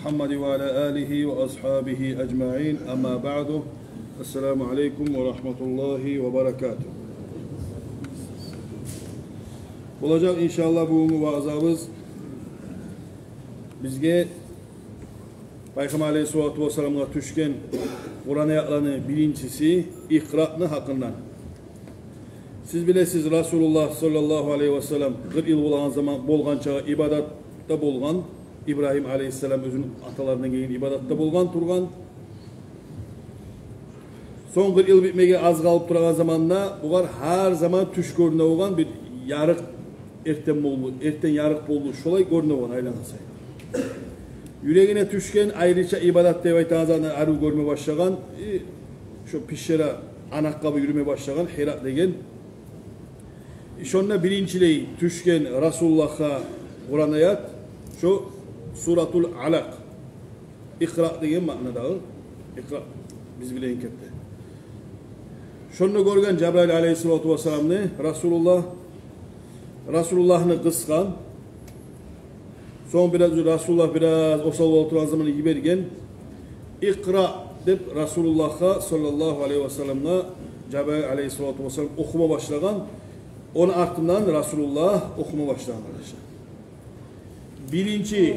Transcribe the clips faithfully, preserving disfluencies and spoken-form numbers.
محمد وعلى آله وأصحابه أجمعين. أما بعد. السلام عليكم ورحمة الله وبركاته. Болажакъ, иншааллагь, бугюнгю ваъзабыз бизге Пайхаммар алейгьиссалату вассаламгъа тюшген Къуран аятланы биринчиси «Икъраъны» гьакъындан. Сиз билесиз, Расулуллагь саллаллагьу алайгьи вассалам къыркъ йыл болгъан заман, болгъанчагъа ибадатда болгъан. Ибрагьим алейгьиссалам оьзюню аталарындан гелген ибадатда болгъан, тургъан. Сонг къыркъ йыл битмеге аз къалып турагъан заманда бугъар гьар заман тюш гёрюне болгъан, бир ярыкъ, эртен болду, эртен ярыкъ болду, шолай гёрюне болгъан айлана сайын. Юрегине тюшген, айрыча ибадат деп айтагъан затны арив гёрме башлагъан, и, шо пещера, анакъ къабы юрюме башлагъан, Хира деген. И шонда биринчилей тюшген Расулуллагьгъа Къуран аят, шо Суратул Алакъ. Икъраъ деген маънадагъы. Икъраъ, биз билеген кепде. Шонда гёрген Жабраил алейгьиссалату вассаламны Расулуллагь, Расулуллагьны къысгъан. Сонг бираз, Расулуллагь бираз осал болуп турагъан заманда йиберген. «Икъраъ» деп Расулуллагьгъа саллаллагьу алайгьи вассаламгъа Жабраил алейгьиссалату вассалам охума башлагъан. Ону артындан Расулуллагь охума башлагъан, къардашлар. Биринчи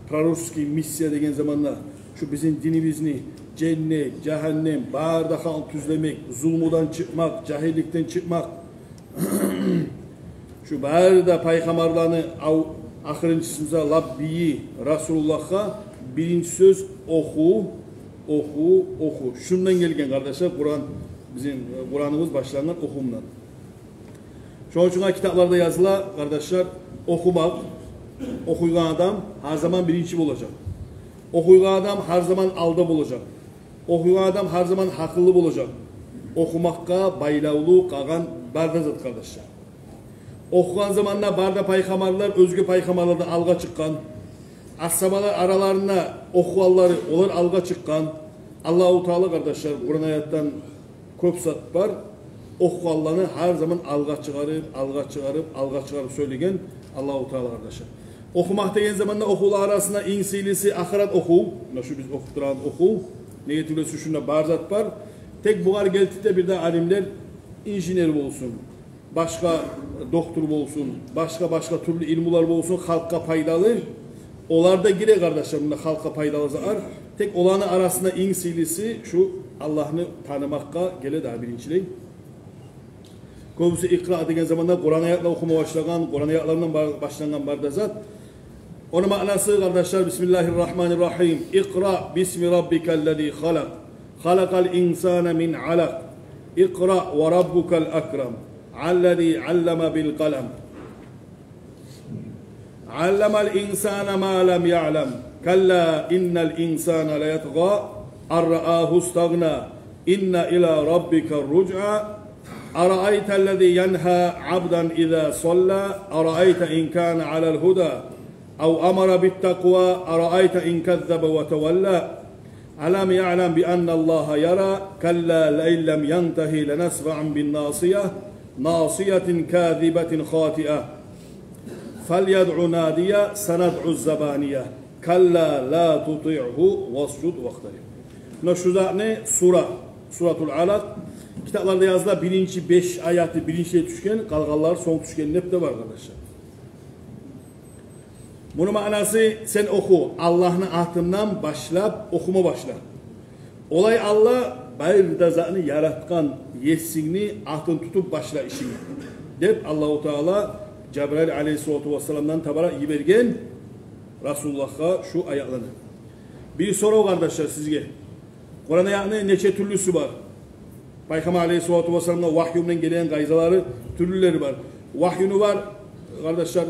пророческий миссия деген заманда, шу бизин динибизни, женнет, жагьаннем, бары да халкъны тюзлемек, зулмудан чыкъмакъ, жагьилликден чыкъмакъ, шу бары да пайхаммарланы ав-, ахырынчысы буса, лап бийи Расулуллагьгъа биринчи сёз «оху, оху, оху». Шундан гелген, къардашлар, Къуран, бизин, э, Къураныбыз башлангъан охумдан. Шону учун китапларда языла, къардашлар, охумакъ, охуйгъан адам гьар заман биринчи болажакъ. Охуйгъан адам гьар заман алда болажакъ. Охуйгъан адам гьар заман гьакъыллы болажакъ. Охумакъгъа байлавлу къалгъан бары да зат, къардашлар. Охугъан заманда бары да пайхаммарлар оьзге пайхаммарлардан алгъа чыкъгъан. Асгьабалар араларында охугъанлары, олар алгъа чыкъгъан. Аллагьу Таала, къардашлар, Къуран аятдан кёп зат бар. Охугъанланы гьар заман алгъа чыгъарып, алгъа чыгъарып, алгъа чыгъарып сёйлеген Аллагьу Таала, къардашлар. Охумакъ деген заманда охувлар арасында инг сыйлысы ахырат охув. Муна шу биз охуп турагъан охув. Неге тюгюл де шунда бар зат бар. Тек бугъар гелтип де бир де алимлер, инженер болсун, башгъа доктор болсун, башгъа-башгъа тюрлю илмулар болсун, халкъгъа пайдалы. Олар да гире, къардашлар, мунда халкъгъа пайдалы затлар. Тек оланы арасында инг сыйлысы шу Аллагьны танымакъгъа геле дагъы биринчилей. Кёбюсю «икъраъ» деген заманда Къуран аятлар охума башлагъан, Къуран аятларындан ба-, башлангъан бары да зат. Ону маънасы, къардашлар, بسم الله الرحمن الرحيم. اقرأ باسم ربك الذي خلق. خلق الإنسان من علق. اقرأ وربك الأكرم. الذي علم بالقلم. علم الإنسان ما لم يعلم. كلا إن الإنسان ليطغى أن رآه استغنى. إن إلى ربك الرجعى. أرأيت الذي ينهى عبدا إذا صلى. أرأيت إن كان على الهدى أو أمر بالتقوى أرأيت إن كذب وتولى ألم يعلم بأن الله يرى كلا لئن لم ينته لنسفعا بالناصية ناصية كاذبة خاطئة فليدع ناديه سندع الزبانية كلا لا تطعه واسجد واقترب. Муна шу затны сура, Суратул Алакъ, китапларда языла, биринчи беш аяты биринчилей тюшген, къалгъанлары сонг тюшген деп де бар, къардашлар. Муну маънасы, сен оху, Аллагьны атындан башлап охума башла. Олай Аллагь бары да затны яратгъан есингни атын тутуп башла ишингни, деп Аллагьу Таала Жабраил алейгьиссалату вассаламдан таба йиберген Расулуллагьгъа шу аятланы. Бир сорав, къардашлар, сизге. Къуран аятны нече тюрлюсю бар? Пайхаммар алейгьиссалату вассаламгъа вагьюмен гелген къайдалары, тюрлюлери бар. Вагьюну бар, къардашлар,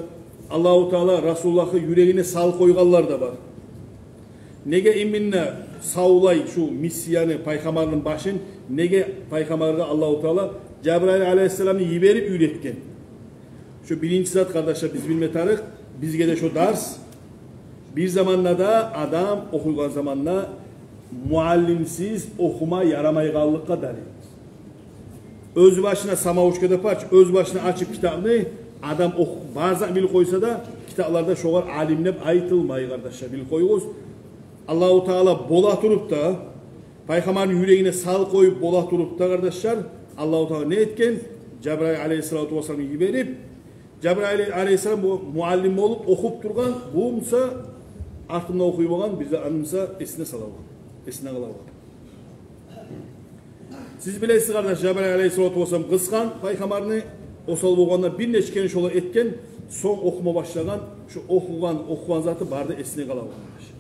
Аллагьу Таала Расулуллагьны юрегине салып къойгъанлар да бар. Неге именно савлай шу миссияны, пайхаммарны башын, неге пайхаммаргъа Аллагьу Таала Жабраил алейгьиссаламны йиберип уьйретген? Шу биринчи зат, къардашлар, биз билме тарыкъ, бизге де шу дарс. Бир заманда да адам охуйгъан заманда муаллимсиз охума ярамайгъанлыкъгъа далил. Оьз башына самоучка деп ач, оьз башына ачып китапны, адам оху-, бар зат билип къойса да, Китапларда шогъар алим деп айтылмай, къардашлар, билип къоюгъуз. Аллагьу Таала бола туруп да, Пайхаммарны юрегине салып къоюп бола туруп да, къардашлар, Аллагьу Таала не этген? Жабрайыл алейгьиссалату вассаламны йиберип, Жабрайыл алейгьиссалам бу муаллим болуп охуп тургъан, бу буса артындан охуй болгъан, бир зат англаса эсине сала болгъан, эсине къала болгъан. Сиз билесиз, къардаш, Жабрайыл алейгьиссалату вассалам къызгъан Пайхаммарны, осал болгъанда бир нече керен шолай этген, сонг охума башлагъан, шу охугъан, охугъан заты бары да эсине къала болгъан, къардаш.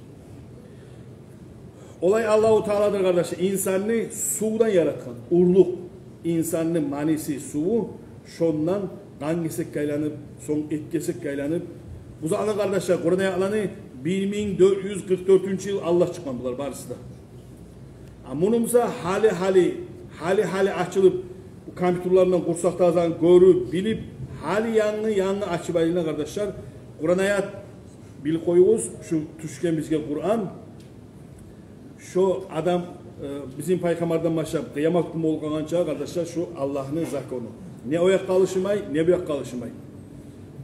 Олай Аллагьу Тааладыр, къардаш, инсанны сувдан яратгъан, урлукъ, инсанны маниси, суву, шондан къан гесекге айланып, сонг эт гесекге айланып. Бу затны, къардашлар, Къуран аятланы бир минг дёрт юз къыркъ дёртюнчю йыл алда чыкъгъан булар барысы да. А муну буса гьали-гьали, гьали-гьали ачылып, бу компьютерлерден къурсакъда зат гёрюп, билип, гьали янгы-янгы ачып айлана, къардашлар. Къуран аят, билип къоюгъуз, шу тюшген бизге Къуран, шо адам, э, бизин Пайхаммардан башлап къыямат гюн болуп къалгъанча, къардашлар, шу Аллагьны закону. Не о якъгъа алышмай, не бу якъгъа алышмай.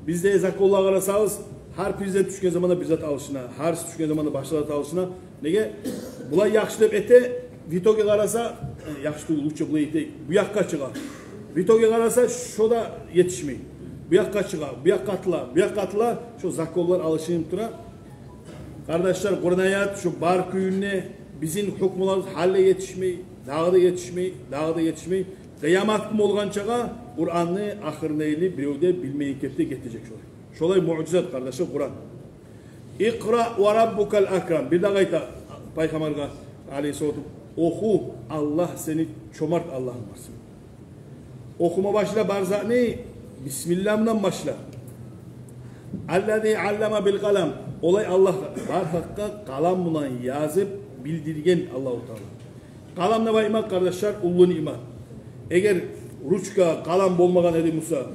Бизде законлагъа къарасагъыз, гьар президент тюшген заманда бир зат алышына, гьар тюшген заманда башгъа зат алышына. Неге? Булай яхшы деп эте, в итоге къараса, э, яхшы тюгюл, лучше булай этейик, бу якъгъа чыгъа. В итоге къараса, шо да етишмей. Бу якъгъа чыгъа, бу якъгъа атыла, бу якъгъа атыла, шо законлар алышынып тура. Къардашлар, Къуран аят шу бар кюйюнде бизин гьукмулар гьали етишмей, дагъы да етишмей, дагъы да етишмей. Къыямат гюн болгъанчагъа Къуранны ахырына ерли бирев де билмейген кепде гетежек шолай. Шолай муъжизат, къардашлар, Къуран. «Икъра ва раббукал акрам». Бир дагъы айта Пайхаммаргъа алейгьиссалату: «Оху, Аллагь сени чомарт Аллагьынг бар сени». Охума башла бар затны, бисмиллагь булан башла. «Аллази аллама бил къалам». Олай Аллагь бар гьакъгъа къалам булан язып билдирген Аллагьу Таала. Къалам деп айтмакъ, къардашлар, уллу ниъмат. Эгер ручка, къалам болмагъан эди буса,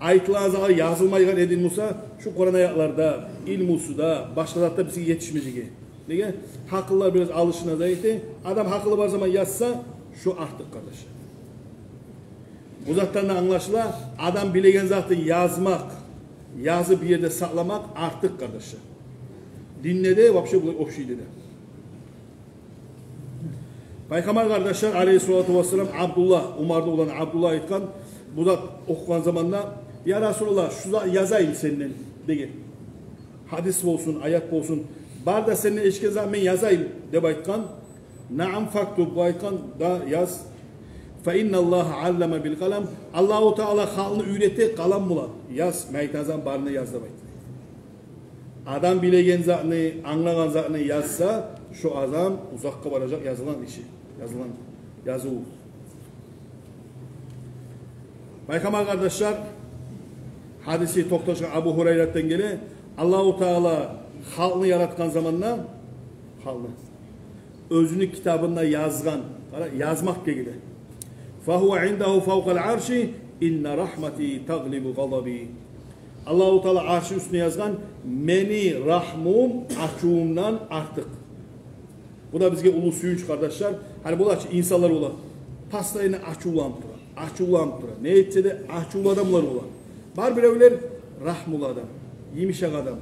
айтылагъан затлар язылмайгъан эди буса, шу Къуран аятлар да, илмусу да, башгъа зат да бизге етишмежек эди. Неге? Гьакъыллар бираз алышына да эте. Адам гьакъылы бар заман язса, шо артыкъ, къардашлар. Бу затдан да англашыла, адам билеген затын язмакъ, язып бир ерде сакъламакъ артыкъ, къардашлар. Динде де, вообще булай общийде де. Пайхаммар, къардашлар, алейгьиссалату вассалам, Абдуллагь, Умарны уланы Абдуллагь айтгъан, бу зат охугъан заманда: «Я Расулаллагь, шу зат язайым сенден», – деген. Гьадис болсун, аят болсун, бар да сенден эшитген зат мен язайым, – деп айтгъан. «Наам, фактуб», – бу айтгъан, «Да, яз». «Фа инналлагьа аллама бил къалам». Аллагьу Таала халкъны уьйрете къалам булан. «Яз, мен айтагъан зат барын да яз», – деп айтгъан. Адам билеген затны, англагъан затны язса, шо адам узакъгъа баражакъ язылгъан иши, язылгъан языв. Пайхаммар, къардашлар, гьадиси токъташгъан Абу Гьурайратдан геле, Аллагьу Таала халкъны яратгъан заманда, халкъны, оьзюню китабында язгъан, къара, язмакъ геле. «Фагьува индагьу фавкъал арши, инна рагьмати тагълибу гъазаби». Аллагьу Таала арши уьстюне язгъан: «Мени рагьмум ачувумдан артыкъ». Бу да бизге уллу сююнч, къардашлар. Гьали бола чы, инсанлар бола, постоянно ачувланып тура, ачувланып тура. Не этсе де ачувлу адамлар бола. Бар биревлер рагьмулу адам, йымышакъ адам,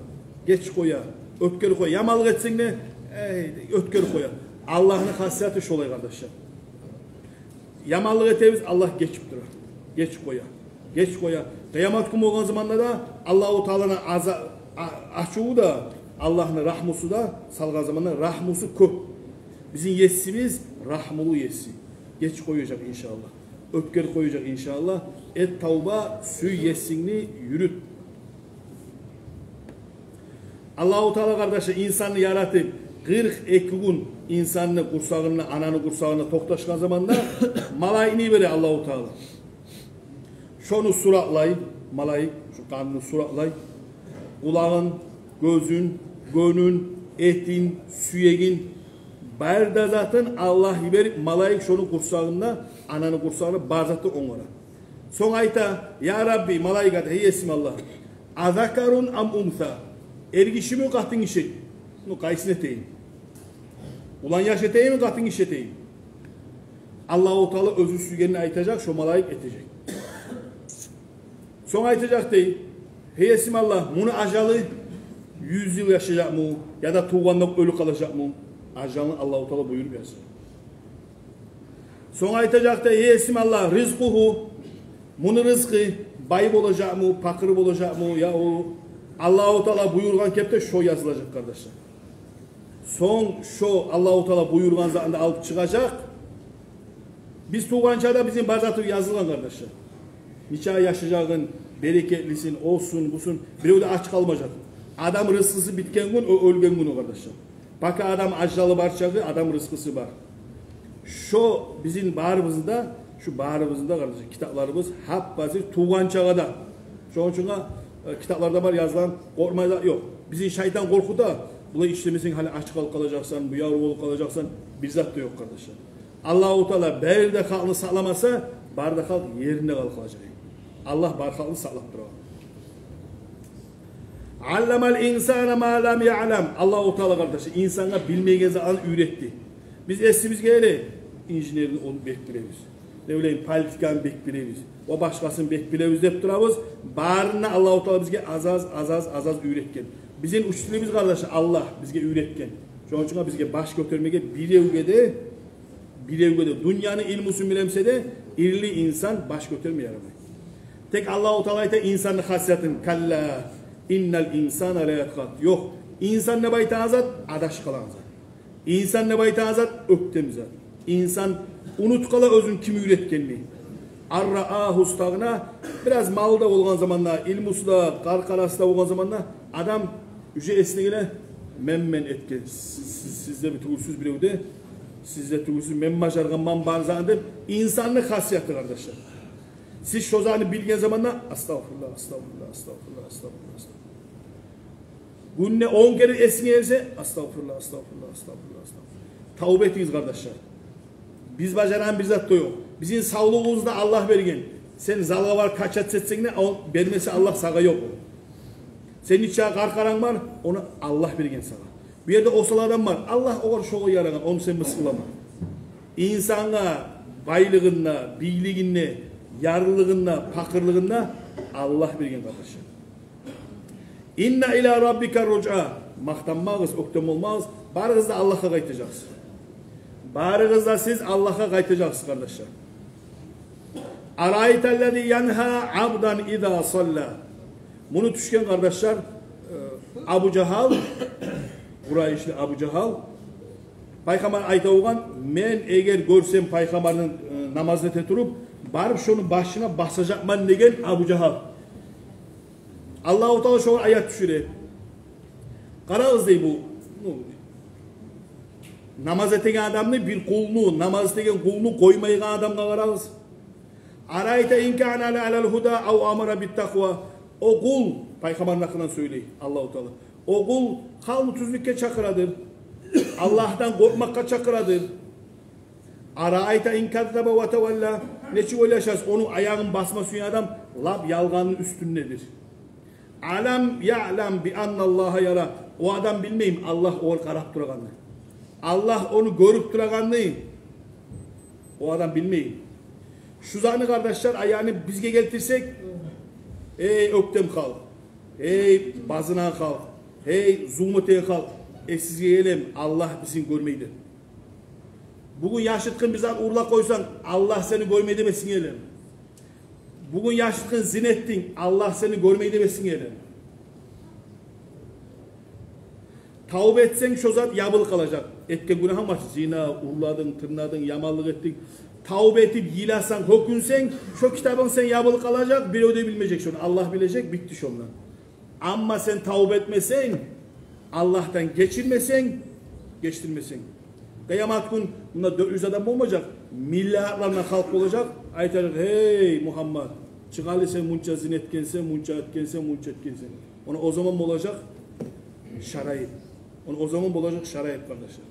геч къоя, оьтгерип къоя. Яманлыкъ этсенг де, эй, оьтгерип къоя. Аллагьны хасияты шолай, къардашлар. Яманлыкъ этебиз, Аллагь гечип тура. Геч къоя. Геч къоя. Къыямат гюн болгъан заманда да Аллагьу Тааланы аза-, а-, ачуву да, Аллагьны рагьмусу да салгъан заманда, рагьмусу кёп. Бизин Есибиз рагьмулу Еси. Геч къояжакъ, иншааллагь. Оьтгерип къояжакъ, иншааллагь. Эт тавба, сюй Есингни, юрют. Аллагьу Таала, къардашлар, инсанны яратып, къыркъ эки гюн инсанны къурсагъында, ананы къурсагъында токъташгъан заманда, малайикни йибере Аллагьу Таала. Шону суратлай, малайик, шу къанны суратлай. Къулагъын, гёзюн, гёнюн, этин, сюегин, бары да затын Аллагь йиберип, малайик шону къурсагъында, ананы къурсагъында бар затны онгарар. Сонг айта: «Я Рабби», – малайик айта, – «Гьей Есим Аллагь, азакарун ам унса? Эргишими, къатынгиши? Ну, къайсын этейим? Улан яш этейимми, къатынгиши этейим?» Аллагьу Таала оьзю сюйгенни айтажакъ, шо малайик этежек. Сонг айтажакъ дей: Гьей Есим Аллагь, муну ажалы юз йыл яшажакъмы, яда тувгъанда оьлюп къалажакъмы? Ажалын Аллагьу Таала буюруп язгъан. Сонг айтажакъ да: гьей Есим Аллагь, ризкъугьу, муну ризкъы бай болажакъмы, пакъыр болажакъмы, я о Аллагьу Таала буюргъан кепде шо язылажакъ, къардашлар. Сонг шо Аллагьу Таала буюргъан затын да алып чыгъажакъ. Биз тувгъанча да бизин бар затыбыз язылгъан, къардашлар. Нече яшажагъын, берекетлисин, осун, бусун, бирев де ач къалмажакъ. Адам ризкъысы битген гюн, о оьлген гюн о, къардашлар. Пока адам ажалы бар чагъы, адам ризкъысы бар. Шо бизин барыбызны да, шу барыбызны да, къардашлар, китапларыбыз гьап-гьазир тувгъанчагъа да. Шону учун, э, китапларда бар язылгъан, къоркъмай да ёкъ. Бизин шайтан къоркъута, булай ишлемесенг, гьали ач къалып къалажакъсан, бу явру болуп къалажакъсан, бир зат да ёкъ, къардашлар. Аллагьу Таала бары да халкъны сакъламаса, бары да халкъ еринде къалып къалажакъ. Аллагь бары халкъны сакълап турагъан. Алламал инсана ма лам яълам. Аллагьу Таала, къардашлар, инсангъа билмеген затланы уьйретди. Биз эсибизге геле, инженерни ону бек билебиз. Не билейим, политиканы бек билебиз. Ва башгъасын бек билебиз деп турабыз. Барын да Аллагьу Таала бизге аз-аз, аз-аз, аз-аз уьйретген. Бизин учителибиз, къардашлар, Аллагь бизге уьйретген. Шону учун бизге баш гётермеге биревге де, биревге де, дюньяны илмусун билемсе де, ирли инсан баш гётерме ярамай. Тек Аллагьу Таала айта инсанны хасиятын: «Калла, иннал инсана ла ятгъа». Ёкъ, инсан деп айтагъан зат адашып къалагъан зат. Инсан деп айтагъан зат оьктем зат. Инсан унутуп къала оьзюн ким уьйретгенни. Ан раъагьу стагъна, бираз малы да болгъан заманда, илмусу да, къаркъарасы да болгъан заманда адам уже эсине геле: «Мен, мен этген, сиз, сиз, сиз де бир тюгюлсюз бирев де, сиз де тюгюлсюз, мен бажаргъанман бар затны», — деп. Инсанны хасияты, къардашлар. Сиз шо затны билген заманда: «Астагъфируллагь, астагъфируллагь, астагъфируллагь, астагъфируллагь, астагъфируллагь». Гюнде он керен эсинге гелсе: «Астагъфируллагь, астагъфируллагь, астагъфируллагь, астагъфируллагь». Тавба этигиз, къардашлар. Биз бажарагъан бир зат да ёкъ. Бизин савлугъубузну да Аллагь берген. Сен залгъа барып качаться этсенг де, о бермесе Аллагь сагъа ёкъ. Сени чакъы къаркъаранг бар, ону Аллагь берген сагъа. Бу ерде осал адам бар, Аллагь огъар шогъар ярагъан, ону сен мысгъыллама. Инсангъа байлыгъын да, бийлигин де, ярлылыгъын да, пакъырлыгъын да Аллагь берген, къардашлар. Инна ила раббика ружъа. Макътанмагъыз, оьктем болмагъыз. Барыгъыз да Аллагьгъа къайтажакъсыз. Барыгъыз да сиз Аллагьгъа къайтажакъсыз, къардашлар. Араайталлази янгьа абдан иза салла. Муну тюшген, къардашлар, э, Абу Жагьал, къурайшли Абу Жагьал, пайхаммар айта болгъан: «Мен эгер гёрсем пайхаммарны, э, намаз эте туруп, барып шону башына басажакъман», — деген Абу Жагьал. Аллагьу Таала шогъар аят тюшюре. Къарагъыз дей бу, ну, намаз этеген адамны, бир къулну, намаз этеген къулну къоймайгъан адамгъа къарагъыз. Арайта ин кана ала, алал гьуда ав амара бит такъва. О къул, пайхаммарны гьакъындан сёйлей Аллагьу Таала. О къул халкъны тюзлюкге чакъырадыр. Аллагьдан къоркъмакъгъа чакъырадыр. Араайта ин каззаба ва тавалла. Нечик ойлашасыз, ону аягъын басма сюйген адам лап ялгъанны уьстюндедир. Алам яълам би анналлагьа яра. О адам билмейми Аллагь огъар къарап турагъанны? Аллагь ону гёрюп турагъанны о адам билмейми? Шу затны, къардашлар, аягъын бизге гелтирсек, эй, оьктем халкъ, эй, базынагъан халкъ, эй, зулму этеген халкъ, эсигизге гелеми, Аллагь бизин гёрмей деп? Бугюн яшыртгъын бир зат урлап къойсанг, Аллагь сени гёрмей деп эсинге гелеми? Бугюн яшыртгъын зина этдинг, Аллагь сени гёрмей деп эсинге гелеми? Тавба этсенг, шо зат ябылып къалажакъ. Этген гюнагьынг бар, зина, урладынг, тырнадынг, яманлыкъ этдинг. Тавба этип, йыласанг, гьёкюнсенг, шо китабынг сени ябылып къалажакъ, бирев де билмежек шону, Аллагь билежек, битди шондан. Амма сен тавба этмесенг, Аллагьдан гечинмесенг, гечдирмесенг, къыямат гюн мунда дёрт юз адам болмажакъ, миллиардлар булан халкъ болажакъ, айтажакъ: «Гьей, Мугьаммад, чыкъ гьали, сен мунча зина этгенсен, мунча этгенсен, мунча этгенсен». Она о заман болажакъ шарайып. Она о заман болажакъ шарайып, къардашлар.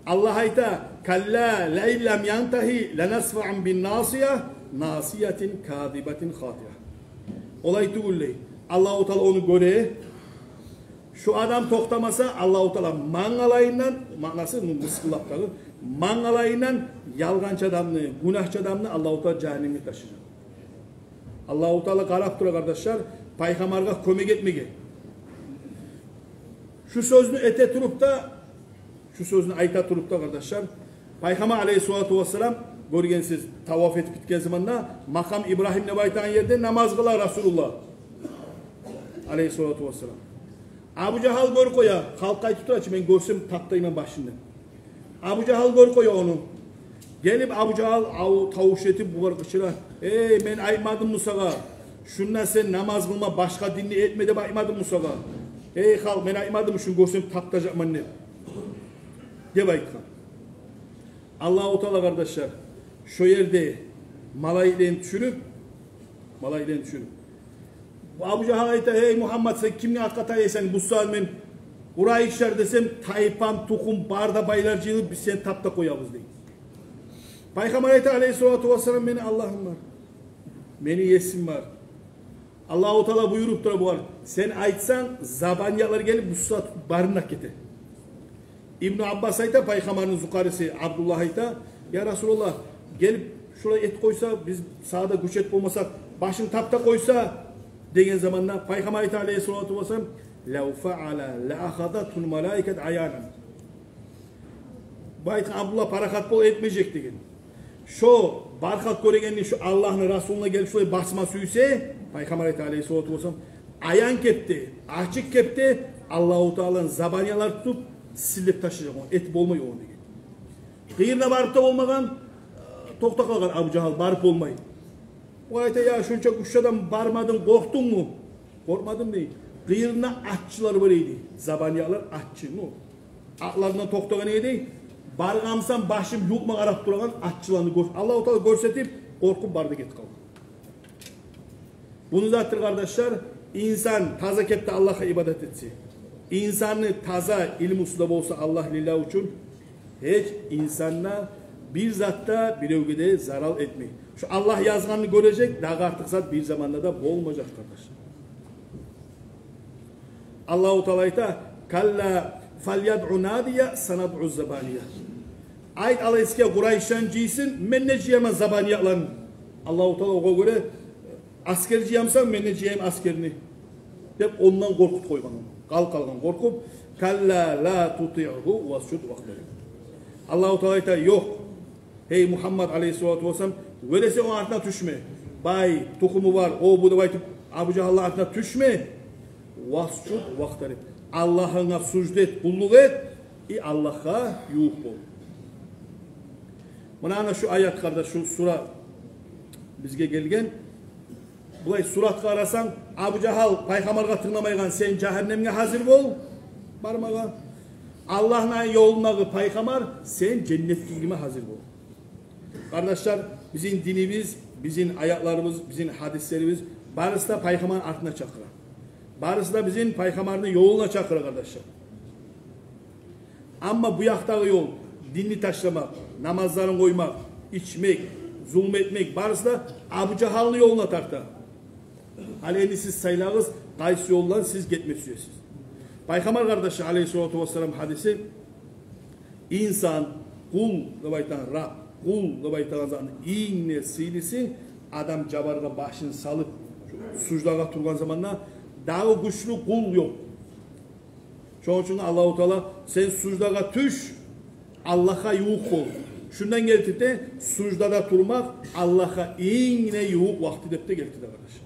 Аллагь айта: «Калла лаин лам янтагьи ланасфаан бин насия, насиятин казибатин хатия». Олай тюгюл дей. Аллагьу Таала ону гёре. Шу адам токътамаса, Аллагьу Таала мангалайындан, маънасы, ну, мысгъыллап дагъы, мангалайындан ялгъанчы адамны, гюнагьчы адамны Аллагьу Таала жагьаннемге ташажакъ. Аллагьу Таала къарап тура, къардашлар, пайхаммаргъа кёмек этмеге. Шу сёзню эте туруп да, шу сёзню айта туруп да, къардашлар, пайхаммар алейгьиссалату вассалам, гёргенсиз, таваф этип битген заманда Макъам Ибрагьим деп айтагъан ерде намаз къыла Расулуллагь алейгьиссалату вассалам. Абу Жагьал гёрюп къоя, халкъ айтып тура чы, мен гёрсем таптайман башын деп. Абу Жагьал гёрюп къоя ону. Гелип Абу Жагьал ав-, тавуш этип бугъар къычыра: «Эй, мен айтмадыммы сагъа? Шунда сен намаз къылма, башгъа динни этме деп айтмадыммы сагъа? Эй халкъ, мен айтмадыммы, шуну гёрсем таптажакъман деп?» — деп айтгъан. Аллагьу Таала, къардашлар, шо ерде малайиклени тюшюрюп, малайиклени тюшюрюп, Абу Жагьал айта: «Эй Мугьаммад, сен кимге артгъа таяйсан? Бу сагьат мен Къурайышлар десем, тайпам, тухум, бары да байлар жыйылып, биз сени таптап къоябыз», — дей. Пайхаммар айта алейгьиссалату вассалам: «Мени Аллагьым бар, мени Есим бар». Аллагьу Таала буюруп тура бугъар: «Сен айтсанг, забаниялар гелип, бу сагьат барын да гете». Ибну Аббас айта, пайхаммарны зукъариси Абдуллагь айта: «Я Расулаллагь, гелип шулай этип къойса, биз сагъа да гюч этип болмасакъ, башынг таптап къойса», — деген заманда пайхаммар айта алейгьиссалату вассалам: «Лав фаъала ла ахазатгьул малаикат аянан». Бу айтгъан Абдуллагь парахат бол этмежек деген. Шо бар халкъ гёрегенни, шо Аллагьны Расулуна гелип шулай басма сюйсе, пайхаммар айта алейгьиссалату вассалам, аян кепде, ачыкъ кепде Аллагьу Тааланы забаниялар тутуп, силлеп ташлажакъ ону, этип болмай ону деген. Къыйырына барып да болмагъан, токътап къалгъан Абу Жагьал, барып болмай. О айта: «Я, шунча гючлю адам, бармадынг, къоркъдунгму?» «Къоркъмадым, — дей. — Къыйырында атчылар бар эди, забаниялар атчы, ну, атларындан токътагъан эди, — баргъан сама башым ювукъма къарап турагъан атчыланы гёр-, Аллагьу Таала гёрсетип, къоркъуп барды, гетип къалды». Буну затдыр, къардашлар, инсан таза кепде Аллагьгъа ибадат этсе, инсанны таза илмусу да болса Аллагь лиллагь учун, гьеч инсан да бир зат да биревге де зарал этмей. Шо Аллагь язгъанны гёрежек, дагъы артыкъ зат бир заманда да болмажакъ, къардашлар. Аллагьу Таала айта: «Калла фальядъу надия санадъу забания». Айт алайске, Къурайышланы жыйсын, мен де жыяман забанияланы. Аллагьу Таала огъар гёре аскер жыямысан, мен де жыяйым аскерни деп, ондан къоркъутуп къойгъан ону. Къал-, къалгъан къоркъуп. «Калла ла тутиъгьу васжуд вакътариб». Аллагьу Таала айта: «Ёкъ, гьей Мугьаммад алейгьиссалату вассалам, вёлесе ону артына тюшме. Бай, тухуму бар, о, бу деп айтып, Абу Жагьалны артына тюшме. Васжуд вакътариб. Аллагьынга сужда эт, къуллукъ эт, и Аллагьгъа ювукъ бол». Муна ана шу аят, къардаш, шу сура бизге гелген. Булай суратгъа къарасанг, Абу Жагьал пайхаммаргъа тынгламайгъан, сен жагьаннемге гьазир бол бармагъа. Аллагьны ёлундагъы пайхаммар, сен женнетге гирме гьазир бол. Къардашлар, бизин динибиз, бизин аятларыбыз, бизин гьадислерибиз барысы да пайхаммарны артына чакъыра. Барысы да бизин пайхаммарны ёлуна чакъыра, къардашлар. Амма бу якъдагъы ёл, динни ташламакъ, намазларын къоймакъ, ичмек, зулму этмек, барысы да Абу Жагьалны ёлуна тарта. Гьали энди сиз сайлагъыз, къайсы ёлдан сиз гетме сюесиз. Пайхаммар, къардашлар, алейгьиссалату вассалам гьадиси: инсан, къул деп айтагъан, раб, къул деп айтагъан затны инг де сыйлысы, адам жабаргъа башын салып, суждагъа тургъан заманда, дагъы гючлю къул ёкъ. Шону учун Аллагьу Таала: «Сен суждагъа тюш, Аллагьгъа ювукъ бол». Шундан гелтирди, суждада турмакъ Аллагьгъа инг де ювукъ вакъти деп де гелтирди, къардаш.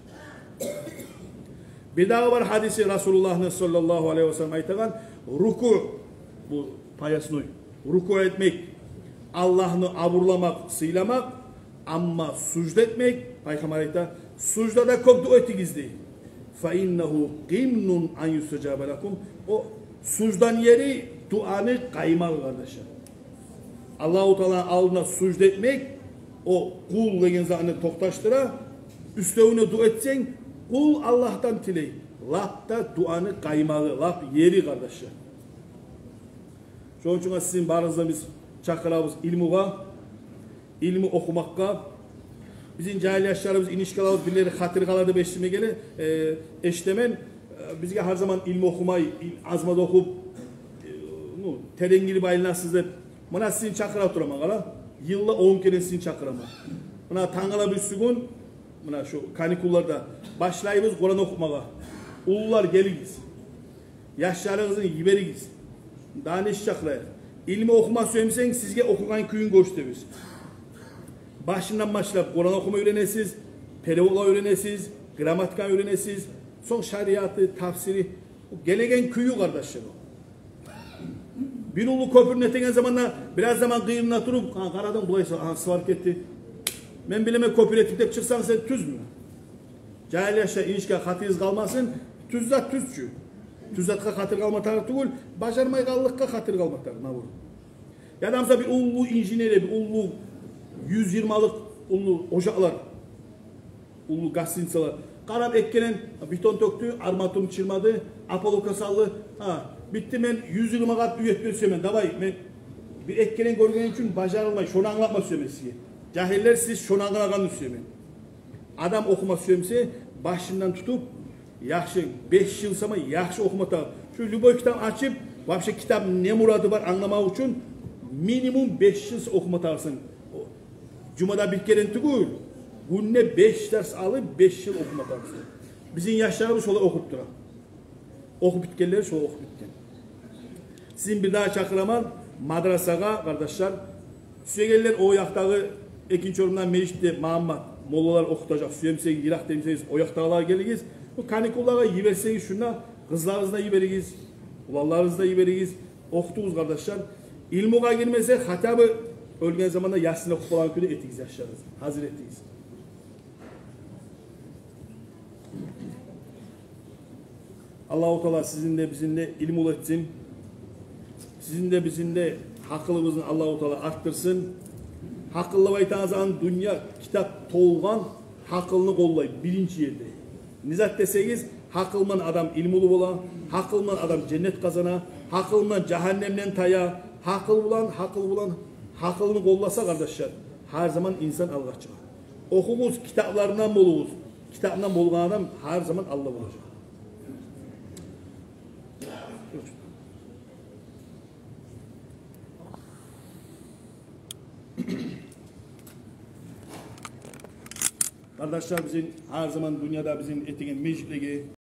Бирдагъы бар гьадиси Расулуллагьны саллаллагьу алайгьи васаллам айтагъан: рукуъ, бу поясной, рукуъ этмек Аллагьны абурламакъ, сыйламакъ, амма сужда этмек, пайхаммар айта, суждада кёп дуа этигиз дей. Фа иннагьу къимнун ан юстажаба лакум. О сужданы ери дуаны къаймагъы, къардашлар. Аллагьу Тааланы алдына сужда этмек о къул деген затны токъташдыра, уьстевюне дуа этсенг, къул Аллагьдан тилей. Лап да дуаны къаймагъы, лап ери, къардашлар. Шону учун сизин барыгъызны биз чакъырабыз илмугъа, илму охумакъгъа. Бизин жагьил яшларыбыз, инишкаларыбыз бирлери хатир къала деп эшитме геле, э, эшитемен. Э, бизге гьар заман илму охумай, ил-, аз-маз охуп, э, ну, терен гирип айланасыз деп. Муна сизин чакъыра тураман, къара. Йылда он керен сизин чакъыраман. Муна тангала бирисигюн Муна шу каникулларда башлайбыз Къуран охумагъа. Уллулар, гелигиз. Яшларыгъызны йиберигиз. Дагъы не чакъырайыкъ? Илму охума сюемсенг, сизге охугъан кюйюн гёрсетебиз. Башындан башлап Къуран охума уьйренесиз, переводла уьйренесиз, грамматика уьйренесиз. Сонг шариаты, тафсири. Гелеген кюю, къардашлар. Бир уллу кёпюрню этеген заманда бираз заман къырыйында туруп, гьа, къарадынг, булай са-, гьа, сыварып гетди. Мен билемен кёпюр этдик деп чыкъсанг сен, тюзмю? Жагьил яшлар, инишка, хатиригиз къалмасын, тюз зат тюз чю. Тюз затгъа хатир къалма тарыкъ тюгюл, бажармай къаллыкъгъа хатир къалма тарыкъ, наоборот. Яда, мисал, бир уллу инженер, бир уллу юз йигирмалыкъ уллу ожакълар, уллу гостиницалар. Къарап, эккенен бетон тёкдю, арматурну чырмады, опалубка салды. Гьа, битди, мен юз йигирма къат уьй этме сюемен. Давай, мен бир эккенен гёргеним учун бажарылмай, шону англатма сюемен сизге. Жагьиллер, сиз шону англагъанны сюемен. Адам охума сюемсе, башындан тутуп, яхшы, беш йыл сама яхшы охума тарыкъ. Шу любой китап ачып, вообще китап не мурады бар англамакъ учун минимум беш йыл охума тарыкъсан. О, жумада бир керен тюгюл, гюнде беш дарс алып, беш йыл охума тарыкъсан. Бизин яшларыбыз шолай охуп тура. Охуп битгенлер шолай охуп битген. Сизин бир дагъы чакъыраман мадрасагъа, къардашлар. Сюегенлер о якъдагъы экинчи орундан межитде Магьаммат, моллалар охутажакъ. Сюемсегиз, йыракъ демсегиз, о якъдагъылагъа гелигиз. Бу каникуллагъа йиберсегиз шунда, къызларыгъызны да йиберигиз, уланларыгъызны да йиберигиз. Охутугъуз, къардашлар. Илмугъа гирмесе, хотя бы оьлген заманда Ясин охуп болагъан кюйде этигиз яшларыгъызны. Гьазир этигиз. Аллагьу Таала сизин де, бизин де илмулу этсин. Сизин де, бизин де гьакъылыбызны Аллагьу Таала артдырсын. Гьакъыллы айтагъан, дюнья китап толгъан гьакъылны къоллай биринчи ерде. Не зат десегиз, гьакъыл булан адам илмулу бола, гьакъыл булан адам женнет къазана, гьакъыл булан жагьаннемден тая, гьакъыл булан, гьакъыл булан, гьакъылны къолласа, къардашлар, гьар заман инсан алгъа чыгъа. Охугъуз, китапларындан болугъуз. Китабындан болгъан адам гьар заман алда болажакъ. Къардашлар, бизин гьар заман дюньяда бизин этеген межитлеге,